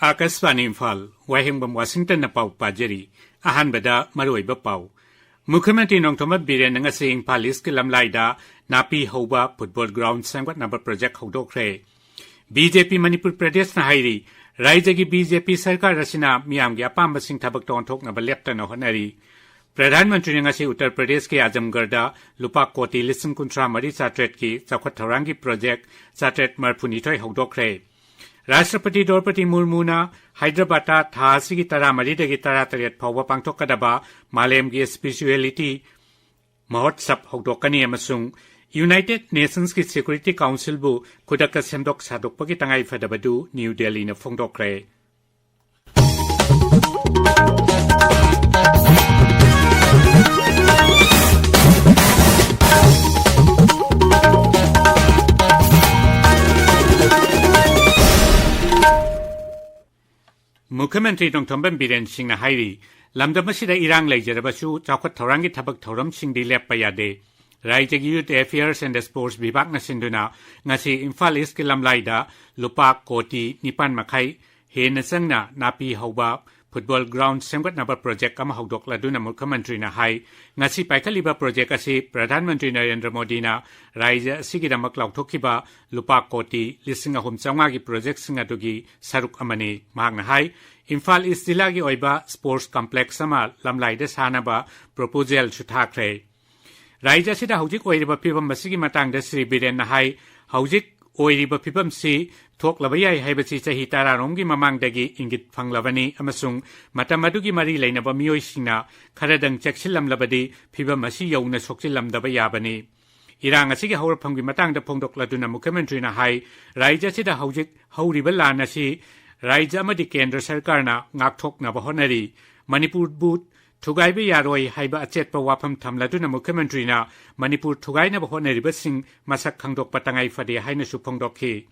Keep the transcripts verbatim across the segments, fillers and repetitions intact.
ꯑꯥꯀꯥꯁꯕꯥꯅꯤ ꯏꯝꯐꯥꯜ, ꯋꯥꯍꯦꯡꯕꯝ ꯋꯥꯁꯤꯡꯇꯟꯅ ꯄꯥꯎ ꯄꯥꯖꯔꯤ꯫ ꯑꯍꯥꯟꯕꯗ ꯃꯔꯨꯑꯣꯏꯕ ꯄꯥꯎ꯫ ꯃꯨꯈ꯭ꯌ ꯃꯟꯇ꯭ꯔꯤ ꯅꯣꯡꯊꯣꯝꯕꯝ ꯕꯤꯔꯦꯟꯅ ꯉꯁꯤ ꯏꯝꯐꯥꯜ ꯏꯁꯀꯤ ꯂꯝꯂꯥꯏꯗ ꯅꯥꯄꯤ ꯍꯧꯕ ꯐꯨꯠꯕꯣꯜ ꯒ꯭ꯔꯥꯎꯟ ꯁꯦꯝꯒꯠꯅꯕ ꯄ꯭ꯔꯣꯖꯦꯛ ꯍꯧꯗꯣꯛꯈ꯭ꯔꯦ꯫ ꯕꯤ ꯖꯦ ꯄꯤ ꯃꯅꯤꯄꯨꯔ ꯄ꯭ꯔꯗꯦꯁꯅ ꯍꯥꯏꯔꯤ, ꯔꯥꯏꯖ꯭ꯌꯒꯤ ꯕꯤ ꯖꯦ ꯄꯤ ꯁꯔꯀꯥꯔ ꯑꯁꯤꯅ ꯃꯤꯌꯥꯝꯒꯤ ꯑꯄꯥꯝꯕꯁꯤꯡ ꯊꯕꯛꯇ ꯑꯣꯟꯊꯣꯛꯅꯕ ꯂꯦꯞꯇꯅ ꯍꯣꯠꯅꯔꯤ꯫ ꯄ꯭ꯔꯙꯥꯟ ꯃꯟꯇ꯭ꯔꯤꯅ ꯉꯁꯤ ꯎꯠꯇꯔ ꯄ꯭ꯔꯗꯦꯁꯀꯤ ꯑꯖꯝꯒꯔꯗ ꯂꯨꯄꯥ ꯀꯣꯇꯤ ꯂꯤꯁꯤꯡ ꯀꯨꯟꯊ꯭ꯔꯥ ꯃꯔꯤ ꯆꯥꯇ꯭ꯔꯦꯠꯀꯤ ꯆꯥꯎꯈꯠ ꯊꯧꯔꯥꯡꯒꯤ ꯄ꯭ꯔꯣꯖꯦꯛ ꯆꯥꯇ꯭ꯔꯦꯠ ꯃꯔꯤꯐꯨꯅꯤꯊꯣꯏ ꯍꯧꯗꯣꯛꯈ꯭ꯔꯦ꯫ ꯔꯥꯁꯇ꯭ꯔꯄꯇꯤ ꯗ꯭ꯔꯧꯄꯗꯤ ꯃꯨꯔꯃꯨꯅ ꯍꯥꯏꯗ꯭ꯔꯕꯥꯗꯇ ꯊꯥ ꯑꯁꯤꯒꯤ ꯇꯔꯥꯃꯔꯤꯗꯒꯤ ꯇꯔꯥꯇꯔꯦꯠ ꯐꯥꯎꯕ ꯄꯥꯡꯊꯣꯛꯀꯗꯕ ꯃꯥꯂꯦꯝꯒꯤ ꯏꯁꯄꯤꯔꯤꯆꯨꯋꯦꯂꯤꯇꯤ ꯃꯍꯣꯠꯁꯕ ꯍꯧꯗꯣꯛꯀꯅꯤ ꯑꯃꯁꯨꯡ ꯌꯨꯅꯥꯏꯇꯦꯗ ꯅꯦꯁꯟꯁꯀꯤ ꯁꯦꯀ꯭ꯌꯨꯔꯤꯇꯤ ꯀꯥꯎꯟꯁꯤꯜꯕꯨ ꯈꯨꯗꯛꯇ ꯁꯦꯝꯗꯣꯛ ꯁꯥꯗꯣꯛꯄꯒꯤ ꯇꯉꯥꯏꯐꯗꯕꯗꯨ ꯅ꯭ꯌꯨ ꯗꯦꯜꯂꯤꯅ ꯐꯣꯡꯗꯣꯛꯈ꯭ꯔꯦ꯫ ꯃꯨꯈ꯭ꯌ ꯃꯟꯇ꯭ꯔꯤ ꯅꯣꯡꯊꯣꯝꯕꯝ ꯕꯤꯔꯦꯟ ꯁꯤꯡꯅ ꯍꯥꯏꯔꯤ, ꯂꯝꯗꯝ ꯑꯁꯤꯗ ꯏꯔꯥꯡ ꯂꯩꯖꯔꯕꯁꯨ ꯆꯥꯎꯈꯠ ꯊꯧꯔꯥꯡꯒꯤ ꯊꯕꯛ ꯊꯧꯔꯝꯁꯤꯡꯗꯤ ꯂꯦꯞꯄ ꯌꯥꯗꯦ꯫ ꯔꯥꯏꯖ꯭ꯌꯒꯤ Youth Affairs and Sports ꯕꯤꯚꯥꯒꯅ ꯁꯤꯟꯗꯨꯅ ꯉꯁꯤ ꯏꯝꯐꯥꯜ ꯏꯁꯀꯤ ꯂꯝꯂꯥꯏꯗ ꯂꯨꯄꯥ ꯀꯣꯇꯤ ꯅꯤꯄꯥꯟ ꯃꯈꯥꯏ ꯍꯦꯟꯅ ꯆꯪꯅ ꯅꯥꯄꯤ ꯍꯧꯕ ꯐꯨꯠꯕꯣꯜ ꯒ꯭ꯔꯥꯎꯟ ꯁꯦꯝꯒꯠꯅꯕ ꯄ꯭ꯔꯣꯖꯦꯛ ꯑꯃ ꯍꯧꯗꯣꯛꯂꯗꯨꯅ ꯃꯨꯈ꯭ꯌ ꯃꯟꯇ꯭ꯔꯤꯅ ꯍꯥꯏ, ꯉꯁꯤ ꯄꯥꯏꯈꯠꯂꯤꯕ ꯄ꯭ꯔꯣꯖꯦꯛ ꯑꯁꯤ ꯄ꯭ꯔꯙꯥꯟ ꯃꯟꯇ꯭ꯔꯤ ꯅꯔꯦꯟꯗ꯭ꯔ ꯃꯣꯗꯤꯅ ꯔꯥꯏꯖ꯭ꯌ ꯑꯁꯤꯒꯤꯗꯃꯛ ꯂꯥꯎꯊꯣꯛꯈꯤꯕ ꯂꯨꯄꯥ ꯀꯣꯇꯤ ꯂꯤꯁꯤꯡ ꯑꯍꯨꯝ ꯆꯥꯝꯃꯉꯥꯒꯤ ꯄ꯭ꯔꯣꯖꯦꯛꯁꯤꯡ ꯑꯗꯨꯒꯤ ꯁꯔꯨꯛ ꯑꯃꯅꯤ꯫ ꯃꯍꯥꯛꯅ ꯍꯥꯏ, ꯏꯝꯐꯥꯜ ꯏꯁ ꯖꯤꯂꯥꯒꯤ ꯑꯣꯏꯕ ꯁ꯭ꯄꯣꯔꯠꯁ ꯀꯝꯄ꯭ꯂꯦꯛꯁ ꯑꯃ ꯂꯝꯂꯥꯏꯗ ꯁꯥꯅꯕ ꯄ꯭ꯔꯣꯄꯣꯖꯦꯜꯁꯨ ꯊꯥꯈ꯭ꯔꯦ꯫ ꯔꯥꯏꯖ꯭ꯌ ꯑꯁꯤꯗ ꯍꯧꯖꯤꯛ ꯑꯣꯏꯔꯤꯕ ꯐꯤꯕꯝ ꯑꯁꯤꯒꯤ ꯃꯇꯥꯡꯗ ꯁ꯭ꯔꯤ ꯕꯤꯔꯦꯟꯅ ꯍꯥꯏ, ꯍꯧꯖꯤꯛ ꯑꯣꯏꯔꯤꯕ ꯐꯤꯕꯝꯁꯤ ꯊꯣꯛꯂꯕ ꯌꯥꯏ ꯍꯥꯏꯕꯁꯤ ꯆꯍꯤ ꯇꯔꯥꯔꯣꯝꯒꯤ ꯃꯃꯥꯡꯗꯒꯤ ꯏꯪꯒꯤꯠ ꯐꯪꯂꯕꯅꯤ ꯑꯃꯁꯨꯡ ꯃꯇꯝ ꯑꯗꯨꯒꯤ ꯃꯔꯤ ꯂꯩꯅꯕ ꯃꯤꯑꯣꯏꯁꯤꯡꯅ ꯈꯔꯗꯪ ꯆꯦꯛꯁꯤꯜꯂꯝꯂꯕꯗꯤ ꯐꯤꯕꯝ ꯑꯁꯤ ꯌꯧꯅ ꯁꯣꯛꯆꯤꯜꯂꯝꯗꯕ ꯌꯥꯕꯅꯤ꯫ ꯏꯔꯥꯡ ꯑꯁꯤꯒꯤ ꯍꯧꯔꯛꯐꯝꯒꯤ ꯃꯇꯥꯡꯗ ꯐꯣꯡꯗꯣꯛꯂꯗꯨꯅ ꯃꯨꯈ꯭ꯌ ꯃꯟꯇ꯭ꯔꯤꯅ ꯍꯥꯏ, ꯔꯥꯏꯖ꯭ꯌ ꯑꯁꯤꯗ ꯍꯧꯖꯤꯛ ꯍꯧꯔꯤꯕ ꯂꯥꯟ ꯑꯁꯤ ꯔꯥꯏꯖ꯭ꯌ ꯑꯃꯗꯤ ꯀꯦꯟꯗ꯭ꯔ ꯁꯔꯀꯥꯔꯅ ꯉꯥꯛꯊꯣꯛꯅꯕ ꯍꯣꯠꯅꯔꯤ꯫ ꯃꯅꯤꯄꯨꯔꯕꯨ ꯊꯨꯒꯥꯏꯕ ꯌꯥꯔꯣꯏ ꯍꯥꯏꯕ ꯑꯆꯦꯠꯄ ꯋꯥꯐꯝ ꯊꯝꯂꯗꯨꯅ ꯃꯨꯈ꯭ꯌ ꯃꯟꯇ꯭ꯔꯤꯅ ꯃꯅꯤꯄꯨꯔ ꯊꯨꯒꯥꯏꯅꯕ ꯍꯣꯠꯅꯔꯤꯕꯁꯤꯡ ꯃꯁꯛ ꯈꯪꯗꯣꯛꯄ ꯇꯉꯥꯏ ꯐꯗꯦ ꯍꯥꯏꯅꯁꯨ ꯐꯣꯡꯗꯣꯛꯈꯤ꯫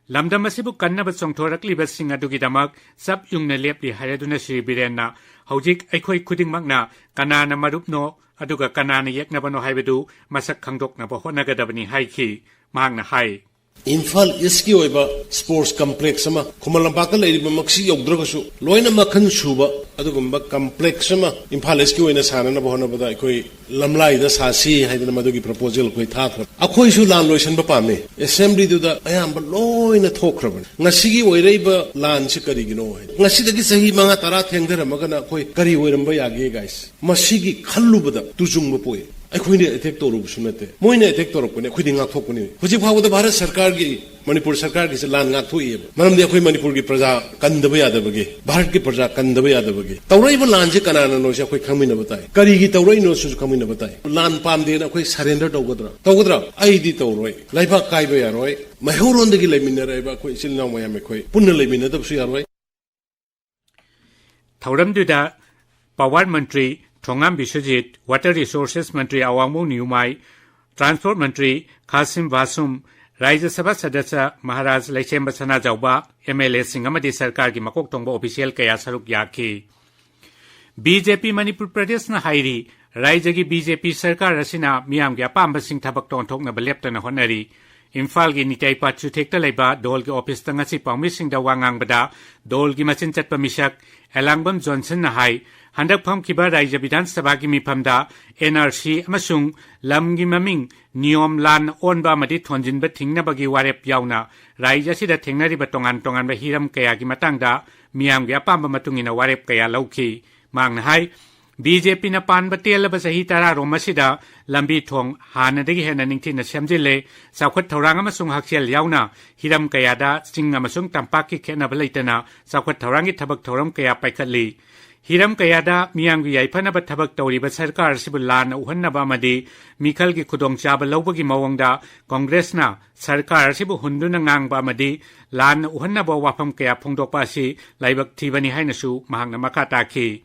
ꯂꯝꯗꯝ ꯑꯁꯤꯕꯨ ꯀꯟꯅꯕ ꯆꯣꯡꯊꯣꯔꯛꯂꯤꯕꯁꯤꯡ ꯑꯗꯨꯒꯤꯗꯃꯛ ꯆꯞ ꯌꯨꯡꯅ ꯂꯦꯞꯂꯤ ꯍꯥꯏꯔꯗꯨꯅ ꯁ꯭ꯔꯤ ꯕꯤꯔꯦꯟꯅ ꯍꯧꯖꯤꯛ ꯑꯩꯈꯣꯏ ꯈꯨꯗꯤꯡꯃꯛꯅ ꯀꯅꯥꯅ ꯃꯔꯨꯞꯅꯣ ꯑꯗꯨꯒ ꯀꯅꯥꯅ ꯌꯦꯛꯅꯕꯅꯣ ꯍꯥꯏꯕꯗꯨ ꯃꯁꯛ ꯈꯪꯗꯣꯛꯅꯕ ꯍꯣꯠꯅꯒꯗꯕꯅꯤ ꯍꯥꯏꯈꯤ꯫ ꯃꯍꯥꯛꯅ ꯍꯥꯏ, ꯏꯝꯐꯥꯜ ꯏꯁꯀꯤ ꯑꯣꯏꯕ ꯁ꯭ꯄꯣꯔꯠꯁ ꯀꯝꯄ꯭ꯂꯦꯛꯁ ꯑꯃ, ꯈꯨꯃꯟ ꯂꯝꯄꯥꯛꯇ ꯂꯩꯔꯤꯕꯃꯛꯁꯤ ꯌꯧꯗ꯭ꯔꯒꯁꯨ, ꯂꯣꯏꯅ ꯃꯈꯜ ꯁꯨꯕ ꯑꯗꯨꯒꯨꯝꯕ ꯀꯝꯄ꯭ꯂꯦꯛꯁ ꯑꯃ ꯏꯝꯐꯥꯜ ꯏꯁꯀꯤ ꯑꯣꯏꯅ ꯁꯥꯟꯅꯅꯕ ꯍꯣꯠꯅꯕꯗ ꯑꯩꯈꯣꯏ ꯂꯝꯂꯥꯏꯗ ꯁꯥꯁꯤ ꯍꯥꯏꯗꯅ ꯃꯗꯨꯒꯤ ꯄ꯭ꯔꯄꯣꯖꯦꯜ ꯑꯩꯈꯣꯏ ꯊꯥꯈ꯭ꯔꯕꯅꯤ꯫ ꯑꯩꯈꯣꯏꯁꯨ ꯂꯥꯟ ꯂꯣꯏꯁꯤꯟꯕ ꯄꯥꯝꯃꯤ꯫ ꯑꯦꯁꯦꯝꯕ꯭ꯂꯤꯗꯨꯗ ꯑꯌꯥꯝꯕ ꯂꯣꯏꯅ ꯊꯣꯛꯈ꯭ꯔꯕꯅꯤ꯫ ꯉꯁꯤꯒꯤ ꯑꯣꯏꯔꯛꯏꯕ ꯂꯥꯟꯁꯤ ꯀꯔꯤꯒꯤꯅꯣ ꯍꯥꯏ, ꯉꯁꯤꯗꯒꯤ ꯆꯍꯤ ꯃꯉꯥ ꯇꯔꯥ ꯊꯦꯡꯊꯔꯝꯃꯒꯅ ꯑꯩꯈꯣꯏ ꯀꯔꯤ ꯑꯣꯏꯔꯝꯕ ꯌꯥꯒꯦ, ꯒꯥꯏꯁ? ꯃꯁꯤꯒꯤ ꯈꯜꯂꯨꯕꯗ ꯇꯨꯖꯨꯡꯕ ꯄꯣꯛꯏ꯫ ꯑꯩꯈꯣꯏꯅ ꯑꯦꯇꯦꯛ ꯇꯧꯔꯨꯕꯁꯨ ꯅꯠꯇꯦ, ꯃꯣꯏꯅ ꯑꯦꯇꯦꯛ ꯇꯧꯔꯛꯄꯅꯤ, ꯑꯩꯈꯣꯏꯗꯤ ꯉꯥꯛꯊꯣꯛꯄꯅꯤ꯫ ꯍꯧꯖꯤꯛ ꯐꯥꯎꯕꯗ ꯚꯥꯔꯠ ꯁꯔꯀꯥꯔꯒꯤ, ꯃꯅꯤꯄꯨꯔ ꯁꯔꯀꯥꯔꯒꯤꯁꯦ ꯂꯥꯟ ꯉꯥꯛꯊꯣꯛꯏꯑꯕ꯫ ꯃꯔꯝꯗꯤ ꯑꯩꯈꯣꯏ ꯃꯅꯤꯄꯨꯔꯒꯤ ꯄ꯭ꯔꯖꯥ ꯀꯟꯗꯕ ꯌꯥꯗꯕꯒꯤ, ꯚꯥꯔꯠꯀꯤ ꯄ꯭ꯔꯖꯥ ꯀꯟꯗꯕ ꯌꯥꯗꯕꯒꯤ꯫ ꯇꯧꯔꯛꯏꯕ ꯂꯥꯟꯁꯦ ꯀꯅꯥꯅꯅꯣꯁꯦ ꯑꯩꯈꯣꯏ ꯈꯪꯃꯤꯟꯅꯕ ꯇꯥꯏ꯫ ꯀꯔꯤꯒꯤ ꯇꯧꯔꯛꯏꯅꯣ ꯁꯤꯁꯨ ꯈꯪꯃꯤꯟꯅꯕ ꯇꯥꯏ꯫ ꯂꯥꯟ ꯄꯥꯝꯗꯦꯅ ꯑꯩꯈꯣꯏ ꯁꯔꯦꯟꯗꯔ ꯇꯧꯒꯗ꯭ꯔꯥ? ꯇꯧꯒꯗ꯭ꯔꯥ? ꯑꯩꯗꯤ ꯇꯧꯔꯣꯏ꯫ ꯂꯩꯕꯥꯛ ꯀꯥꯏꯕ ꯌꯥꯔꯣꯏ꯫ ꯃꯩꯍꯧꯔꯣꯟꯗꯒꯤ ꯂꯩꯃꯤꯟꯅꯔꯛꯏꯕ ꯑꯩꯈꯣꯏ ꯏꯆꯤꯜ ꯏꯅꯥꯎ ꯃꯌꯥꯝ ꯑꯩꯈꯣꯏ ꯄꯨꯟꯅ ꯂꯩꯃꯤꯟꯅꯗꯕꯁꯨ ꯌꯥꯔꯣꯏ꯫ ꯊꯧꯔꯝꯗꯨꯗ ꯄꯥꯋꯔ ꯃꯟꯇ꯭ꯔꯤ ꯊꯣꯉꯥꯝ ꯕꯤꯁ꯭ꯋꯖꯤꯠ, ꯋꯥꯇꯔ ꯔꯤꯁꯣꯔꯁꯦꯁ ꯃꯟꯇ꯭ꯔꯤ ꯑꯋꯥꯡꯕꯝ ꯅꯤꯌꯨꯃꯥꯏ, ꯇ꯭ꯔꯥꯟꯁꯄꯣꯔꯠ ꯃꯟꯇ꯭ꯔꯤ ꯈꯥꯁꯤꯝ ꯕꯥꯁꯨꯝ, ꯔꯥꯖ꯭ꯌ ꯁꯚꯥ ꯁꯗꯁ꯭ꯌ ꯃꯍꯥꯔꯥꯖ ꯂꯩꯁꯦꯝꯕ ꯁꯅꯥꯖꯥꯎꯕ, ꯑꯦꯝ ꯑꯦꯜ ꯑꯦꯁꯤꯡ ꯑꯃꯗꯤ ꯁꯔꯀꯥꯔꯒꯤ ꯃꯀꯣꯛ ꯊꯣꯡꯕ ꯑꯣꯐꯤꯁꯤꯌꯦꯜ ꯀꯌꯥ ꯁꯔꯨꯛ ꯌꯥꯈꯤ꯫ ꯕꯤ ꯖꯦ ꯄꯤ ꯃꯅꯤꯄꯨꯔ ꯄ꯭ꯔꯗꯦꯁꯅ ꯍꯥꯏꯔꯤ, ꯔꯥꯖ꯭ꯌꯒꯤ ꯕꯤ ꯖꯦ ꯄꯤ ꯁꯔꯀꯥꯔ ꯑꯁꯤꯅ ꯃꯤꯌꯥꯝꯒꯤ ꯑꯄꯥꯝꯕꯁꯤꯡ ꯊꯕꯛꯇ ꯑꯣꯟꯊꯣꯛꯅꯕ ꯂꯦꯞꯇꯅ ꯍꯣꯠꯅꯔꯤ꯫ ꯏꯝꯐꯥꯜꯒꯤ ꯅꯤꯇꯩ ꯄꯥꯠ ꯆꯨꯊꯦꯛꯇ ꯂꯩꯕ ꯗꯣꯜꯒꯤ ꯑꯣꯐꯤꯁꯇ ꯉꯁꯤ ꯄꯥꯎꯃꯤꯁꯤꯡꯗ ꯋꯥ ꯉꯥꯡꯕꯗ ꯗꯣꯜꯒꯤ ꯃꯆꯤꯟ ꯆꯠꯄ ꯃꯤꯁꯛ ꯑꯦꯂꯥꯡꯕꯝ ꯖꯣꯟꯁꯟꯅ ꯍꯥꯏ, ꯍꯟꯗꯛ ꯐꯝꯈꯤꯕ ꯔꯥꯖ꯭ꯌ ꯕꯤꯙꯥꯟ ꯁꯚꯥꯒꯤ ꯃꯤꯐꯝꯗ ꯑꯦꯟ ꯑꯥꯔ ꯁꯤ ꯑꯃꯁꯨꯡ ꯂꯝꯒꯤ ꯃꯃꯤꯡ ꯅꯤꯌꯣꯝ ꯂꯥꯟꯅ ꯑꯣꯟꯕ ꯑꯃꯗꯤ ꯊꯣꯟꯖꯤꯟꯕ ꯊꯤꯡꯅꯕꯒꯤ ꯋꯥꯔꯦꯞ ꯌꯥꯎꯅ ꯔꯥꯖ꯭ꯌ ꯑꯁꯤꯗ ꯊꯦꯡꯅꯔꯤꯕ ꯇꯣꯉꯥꯟ ꯇꯣꯉꯥꯟꯕ ꯍꯤꯔꯝ ꯀꯌꯥꯒꯤ ꯃꯇꯥꯡꯗ ꯃꯤꯌꯥꯝꯒꯤ ꯑꯄꯥꯝꯕ ꯃꯇꯨꯡ ꯏꯟꯅ ꯋꯥꯔꯦꯞ ꯀꯌꯥ ꯂꯧꯈꯤ꯫ ꯃꯍꯥꯛꯅ ꯍꯥꯏ, ꯕꯤ ꯖꯦ ꯄꯤꯅ ꯄꯥꯟꯕ ꯇꯦꯜꯂꯕ ꯆꯍꯤ ꯇꯔꯥꯔꯣꯝ ꯑꯁꯤꯗ ꯂꯝꯕꯤ ꯊꯣꯡ ꯍꯥꯟꯅꯗꯒꯤ ꯍꯦꯟꯅ ꯅꯤꯡꯊꯤꯅ ꯁꯦꯝꯖꯤꯜꯂꯦ꯫ ꯆꯥꯎꯈꯠ ꯊꯧꯔꯥꯡ ꯑꯃꯁꯨꯡ ꯍꯛꯁꯦꯜ ꯌꯥꯎꯅ ꯍꯤꯔꯝ ꯀꯌꯥꯗ ꯆꯤꯡ ꯑꯃꯁꯨꯡ ꯇꯝꯄꯥꯛꯀꯤ ꯈꯦꯠꯅꯕ ꯂꯩꯇꯅ ꯆꯥꯎꯈꯠ ꯊꯧꯔꯥꯡꯒꯤ ꯊꯕꯛ ꯊꯧꯔꯝ ꯀꯌꯥ ꯄꯥꯏꯈꯠꯂꯤ꯫ ꯍꯤꯔꯝ ꯀꯌꯥꯗ ꯃꯤꯌꯥꯝꯒꯤ ꯌꯥꯏꯐꯅꯕ ꯊꯕꯛ ꯇꯧꯔꯤꯕ ꯁꯔꯀꯥꯔ ꯑꯁꯤꯕꯨ ꯂꯥꯟꯅ ꯎꯍꯟꯅꯕ ꯑꯃꯗꯤ ꯃꯤꯈꯜꯒꯤ ꯈꯨꯗꯣꯡꯆꯥꯕ ꯂꯧꯕꯒꯤ ꯃꯑꯣꯡꯗ ꯀꯣꯡꯒ꯭ꯔꯦꯁꯅ ꯁꯔꯀꯥꯔ ꯑꯁꯤꯕꯨ ꯍꯨꯟꯗꯨꯅ ꯉꯥꯡꯕ ꯑꯃꯗꯤ ꯂꯥꯟꯅ ꯎꯍꯟꯅꯕ ꯋꯥꯐꯝ ꯀꯌꯥ ꯐꯣꯡꯗꯣꯛꯄ ꯑꯁꯤ ꯂꯥꯏꯕꯛ ꯊꯤꯕꯅꯤ ꯍꯥꯏꯅꯁꯨ ꯃꯍꯥꯛꯅ ꯃꯈꯥ ꯇꯥꯈꯤ꯫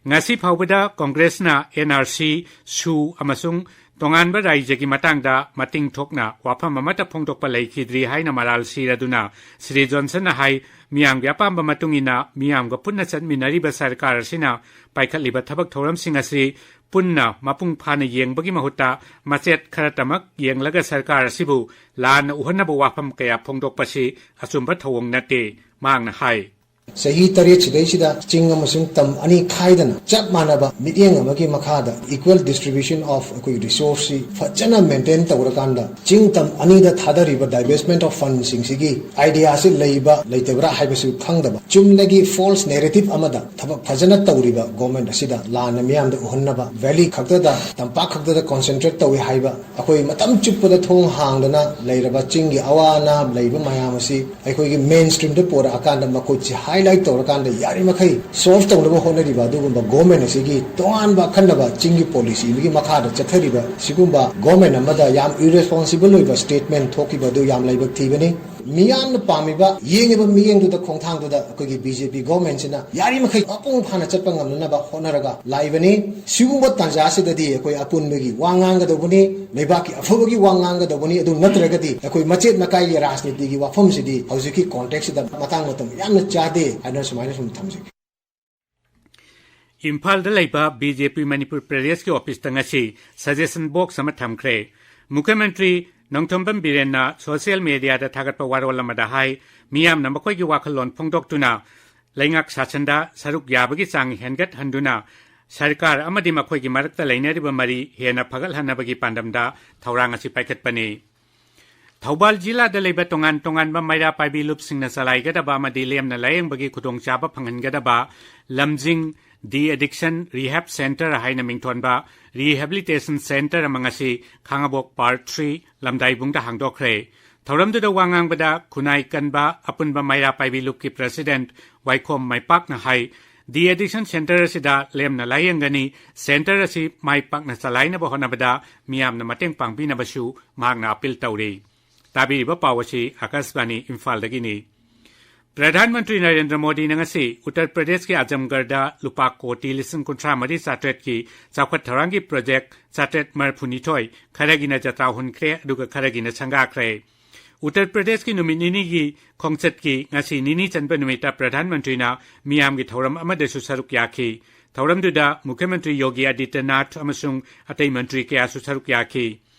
ꯉꯁꯤ ꯐꯥꯎꯕꯗ ꯀꯣꯡꯒ꯭ꯔꯦꯁꯅ ꯑꯦꯟ ꯑꯥꯔ ꯁꯤ, ꯁꯨ ꯑꯃꯁꯨꯡ ꯇꯣꯉꯥꯟꯕ ꯔꯥꯏꯖ꯭ꯌꯒꯤ ꯃꯇꯥꯡꯗ ꯃꯇꯤꯡ ꯊꯣꯛꯅ ꯋꯥꯐꯝ ꯑꯃꯠꯇ ꯐꯣꯡꯗꯣꯛꯄ ꯂꯩꯈꯤꯗ꯭ꯔꯤ ꯍꯥꯏꯅ ꯃꯔꯥꯜ ꯁꯤꯔꯗꯨꯅ ꯁ꯭ꯔꯤ ꯖꯣꯟꯁꯟꯅ ꯍꯥꯏ, ꯃꯤꯌꯥꯝꯒꯤ ꯑꯄꯥꯝꯕ ꯃꯇꯨꯡ ꯏꯟꯅ ꯃꯤꯌꯥꯝꯒ ꯄꯨꯟꯅ ꯆꯠꯃꯤꯟꯅꯔꯤꯕ ꯁꯔꯀꯥꯔ ꯑꯁꯤꯅ ꯄꯥꯏꯈꯠꯂꯤꯕ ꯊꯕꯛ ꯊꯧꯔꯝꯁꯤꯡ ꯑꯁꯤ ꯄꯨꯟꯅ ꯃꯄꯨꯡ ꯐꯥꯅ ꯌꯦꯡꯕꯒꯤ ꯃꯍꯨꯠꯇ ꯃꯆꯦꯠ ꯈꯔꯇꯃꯛ ꯌꯦꯡꯂꯒ ꯁꯔꯀꯥꯔ ꯑꯁꯤꯕꯨ ꯂꯥꯟꯅ ꯎꯍꯟꯅꯕ ꯋꯥꯐꯝ ꯀꯌꯥ ꯐꯣꯡꯗꯣꯛꯄꯁꯤ ꯑꯆꯨꯝꯕ ꯊꯧꯑꯣꯡ ꯅꯠꯇꯦ, ꯃꯍꯥꯛꯅ ꯍꯥꯏ꯫ ꯆꯍꯤ ꯇꯔꯦꯠ ꯁꯤꯗꯩꯁꯤꯗ ꯆꯤꯡ ꯑꯃꯁꯨꯡ ꯇꯝ ꯑꯅꯤ ꯈꯥꯏꯗꯅ ꯆꯞ ꯃꯥꯟꯅꯕ ꯃꯤꯠꯌꯦꯡ ꯑꯃꯒꯤ ꯃꯈꯥꯗ equal distribution of ꯑꯩꯈꯣꯏꯒꯤ resource ꯁꯤ ꯐꯖꯅ maintain ꯇꯧꯔꯀꯥꯟꯗ ꯆꯤꯡ ꯇꯝ ꯑꯅꯤꯗ ꯊꯥꯗꯔꯤꯕ divestment of fund ꯁꯤꯡꯁꯤꯒꯤ idea ꯁꯤ ꯂꯩꯕ ꯂꯩꯇꯕ꯭ꯔꯥ ꯍꯥꯏꯕꯁꯨ ꯈꯪꯗꯕ, ꯆꯨꯝꯅꯒꯤ false narrative ꯑꯃꯗ ꯊꯕꯛ ꯐꯖꯅ ꯇꯧꯔꯤꯕ government ꯑꯁꯤꯗ ꯂꯥꯟꯅ ꯃꯤꯌꯥꯝꯗ ꯎꯍꯟꯅꯕ, valley ꯈꯛꯇꯗ, ꯇꯝꯄꯥꯛ ꯈꯛꯇꯗ concentrate ꯇꯧꯏ ꯍꯥꯏꯕ, ꯑꯩꯈꯣꯏ ꯃꯇꯝ ꯆꯨꯞꯄꯗ ꯊꯣꯡ ꯍꯥꯡꯗꯅ ꯂꯩꯔꯕ ꯆꯤꯡꯒꯤ ꯑꯋꯥ ꯑꯅꯥ ꯂꯩꯕ ꯃꯌꯥꯝ ꯑꯁꯤ ꯑꯩꯈꯣꯏꯒꯤ main stream ꯗ ꯄꯣꯔꯛꯑꯀꯥꯟꯗ ꯃꯈꯣꯏꯁꯤ highlight ꯇꯧꯔꯀꯥꯟꯗ ꯌꯥꯔꯤꯃꯈꯩ solve ꯇꯧꯅꯕ ꯍꯣꯠꯅꯔꯤꯕ ꯑꯗꯨꯒꯨꯝꯕ government ꯑꯁꯤꯒꯤ ꯇꯣꯉꯥꯟꯕ ꯑꯈꯟꯅꯕ ꯆꯤꯡꯒꯤ policy ꯑꯃꯒꯤ ꯃꯈꯥꯗ ꯆꯠꯊꯔꯤꯕ ꯁꯤꯒꯨꯝꯕ government ꯑꯃꯗ ꯌꯥꯝ irresponsible ꯑꯣꯏꯕ statement ꯊꯣꯛꯈꯤꯕ ꯑꯗꯨ ꯌꯥꯝ ꯂꯥꯏꯕꯛ ꯊꯤꯕꯅꯤ꯫ ꯃꯤꯌꯥꯝꯅ ꯄꯥꯝꯃꯤꯕ, ꯌꯦꯡꯉꯤꯕ ꯃꯤꯠꯌꯦꯡꯗꯨꯗ, ꯈꯣꯡꯊꯥꯡꯗꯨꯗ ꯑꯩꯈꯣꯏꯒꯤ B J P government ꯁꯤꯅ ꯌꯥꯔꯤꯃꯈꯩ ꯃꯄꯨꯡ ꯐꯥꯅ ꯆꯠꯄ ꯉꯝꯅꯅꯕ ꯍꯣꯠꯅꯔꯒ ꯂꯥꯛꯏꯕꯅꯤ꯫ ꯁꯤꯒꯨꯝꯕ ꯇꯥꯟꯖꯥꯁꯤꯗꯗꯤ ꯑꯩꯈꯣꯏ ꯑꯄꯨꯟꯕꯒꯤ ꯋꯥ ꯉꯥꯡꯒꯗꯧꯕꯅꯤ, ꯂꯩꯕꯥꯛꯀꯤ ꯑꯐꯕꯒꯤ ꯋꯥ ꯉꯥꯡꯒꯗꯧꯕꯅꯤ꯫ ꯑꯗꯨ ꯅꯠꯇ꯭ꯔꯒꯗꯤ ꯑꯩꯈꯣꯏ ꯃꯆꯦꯠ ꯃꯀꯥꯏꯒꯤ ꯔꯥꯖꯅꯤꯇꯤꯒꯤ ꯋꯥꯐꯝꯁꯤꯗꯤ ꯍꯧꯖꯤꯛꯀꯤ context ꯁꯤꯗ ꯃꯇꯥꯡ ꯃꯇꯝ ꯌꯥꯝꯅ ꯆꯥꯗꯦ ꯍꯥꯏꯅ ꯁꯨꯃꯥꯏꯅ ꯁꯨꯝ ꯊꯝꯖꯒꯦ꯫ ꯏꯝꯐꯥꯜꯗ ꯂꯩꯕ B J P ꯃꯅꯤꯄꯨꯔ ꯄ꯭ꯔꯗꯦꯁꯀꯤ office ꯇ ꯉꯁꯤ suggestion box ꯑꯃ ꯊꯝꯈ꯭ꯔꯦ꯫ ꯃꯨꯈ꯭ꯌꯃꯟꯇ꯭ꯔꯤ ꯅꯣꯡꯊꯣꯝꯕꯝ ꯕꯤꯔꯦꯟꯅ social media ꯗ ꯊꯥꯒꯠꯄ ꯋꯥꯔꯣꯜ ꯑꯃꯗ ꯍꯥꯏ, ꯃꯤꯌꯥꯝꯅ ꯃꯈꯣꯏꯒꯤ ꯋꯥꯈꯜꯂꯣꯟ ꯐꯣꯡꯗꯣꯛꯇꯨꯅ ꯂꯩꯉꯥꯛ ꯁꯥꯁꯟꯗ ꯁꯔꯨꯛ ꯌꯥꯕꯒꯤ ꯆꯥꯡ ꯍꯦꯟꯒꯠꯍꯟꯗꯨꯅ ꯁꯔꯀꯥꯔ ꯑꯃꯗꯤ ꯃꯈꯣꯏꯒꯤ ꯃꯔꯛꯇ ꯂꯩꯅꯔꯤꯕ ꯃꯔꯤ ꯍꯦꯟꯅ ꯐꯒꯠꯍꯟꯅꯕꯒꯤ ꯄꯥꯟꯗꯝꯗ ꯊꯧꯔꯥꯡ ꯑꯁꯤ ꯄꯥꯏꯈꯠꯄꯅꯤ꯫ ꯊꯧꯕꯥꯜ ꯖꯤꯂꯥꯗ ꯂꯩꯕ ꯇꯣꯉꯥꯟ ꯇꯣꯉꯥꯟꯕ ꯃꯩꯔꯥ ꯄꯥꯏꯕꯤ ꯂꯨꯞꯁꯤꯡꯅ ꯆꯂꯥꯏꯒꯗꯕ ꯑꯃꯗꯤ ꯂꯦꯝꯅ ꯂꯥꯌꯦꯡꯕꯒꯤ ꯈꯨꯗꯣꯡꯆꯥꯕ ꯐꯪꯍꯟꯒꯗꯕ ꯂꯝꯖꯤꯡ De-Addiction Rehab Centre ꯍꯥꯏꯅ ꯃꯤꯡꯊꯣꯟꯕ rehabilitation centre ꯑꯃ ꯉꯁꯤ ꯈꯥꯡꯉꯕꯣꯛ Part three ꯂꯝꯗꯥꯏꯕꯨꯡꯗ ꯍꯥꯡꯗꯣꯛꯈ꯭ꯔꯦ꯫ ꯊꯧꯔꯝꯗꯨꯗ ꯋꯥ ꯉꯥꯡꯕꯗ ꯈꯨꯟꯅꯥꯏ ꯀꯟꯕ ꯑꯄꯨꯟꯕ ꯃꯩꯔꯥ ꯄꯥꯏꯕꯤ ꯂꯨꯞꯀꯤ president ꯋꯥꯏꯈꯣꯝ ꯃꯥꯏꯄꯥꯛꯅ ꯍꯥꯏ, De-Addiction Centre ꯑꯁꯤꯗ ꯂꯦꯝꯅ ꯂꯥꯌꯦꯡꯒꯅꯤ꯫ Centre ꯑꯁꯤ ꯃꯥꯏ ꯄꯥꯛꯅ ꯆꯂꯥꯏꯅꯕ ꯍꯣꯠꯅꯕꯗ ꯃꯤꯌꯥꯝꯅ ꯃꯇꯦꯡ ꯄꯥꯡꯕꯤꯅꯕꯁꯨ ꯃꯍꯥꯛꯅ appeal ꯇꯧꯔꯤ꯫ ꯇꯥꯕꯤꯔꯤꯕ ꯄꯥꯎ ꯑꯁꯤ ꯑꯀꯥꯁꯕꯥꯅꯤ ꯏꯝꯐꯥꯜꯗꯒꯤꯅꯤ꯫ ꯄ꯭ꯔꯙꯥꯟ ꯃꯟꯇ꯭ꯔꯤ ꯅꯔꯦꯟꯗ꯭ꯔ ꯃꯣꯗꯤꯅ ꯉꯁꯤ ꯎꯠꯇꯔ ꯄ꯭ꯔꯗꯦꯁꯀꯤ ꯑꯖꯝꯒꯔꯗ ꯂꯨꯄꯥ ꯀꯣꯇꯤ ꯂꯤꯁꯤꯡ ꯀꯨꯟꯊ꯭ꯔꯥ ꯃꯔꯤ ꯆꯥꯇ꯭ꯔꯦꯠꯀꯤ ꯆꯥꯎꯈꯠ ꯊꯧꯔꯥꯡꯒꯤ ꯄ꯭ꯔꯣꯖꯦꯛ ꯆꯥꯇ꯭ꯔꯦꯠ ꯃꯔꯤꯐꯨꯅꯤꯊꯣꯏ, ꯈꯔꯒꯤꯅ ꯖꯇ꯭ꯔꯥ ꯍꯨꯟꯈ꯭ꯔꯦ, ꯑꯗꯨꯒ ꯈꯔꯒꯤꯅ ꯁꯪꯒꯥꯈ꯭ꯔꯦ꯫ ꯎꯠꯇꯔ ꯄ꯭ꯔꯗꯦꯁꯀꯤ ꯅꯨꯃꯤꯠ ꯅꯤꯅꯤꯒꯤ ꯈꯣꯡꯆꯠꯀꯤ ꯉꯁꯤ ꯅꯤꯅꯤ ꯆꯟꯕ ꯅꯨꯃꯤꯠꯇ ꯄ꯭ꯔꯙꯥꯟ ꯃꯟꯇ꯭ꯔꯤꯅ ꯃꯤꯌꯥꯝꯒꯤ ꯊꯧꯔꯝ ꯑꯃꯗꯁꯨ ꯁꯔꯨꯛ ꯌꯥꯈꯤ꯫ ꯊꯧꯔꯝꯗꯨꯗ ꯃꯨꯈ꯭ꯌ ꯃꯟꯇ꯭ꯔꯤ ꯌꯣꯒꯤ ꯑꯗꯤꯇ꯭ꯌꯅꯥꯊ ꯑꯃꯁꯨꯡ ꯑꯇꯩ ꯃꯟꯇ꯭ꯔꯤ ꯀꯌꯥꯁꯨ ꯁꯔꯨꯛ ꯌꯥꯈꯤ꯫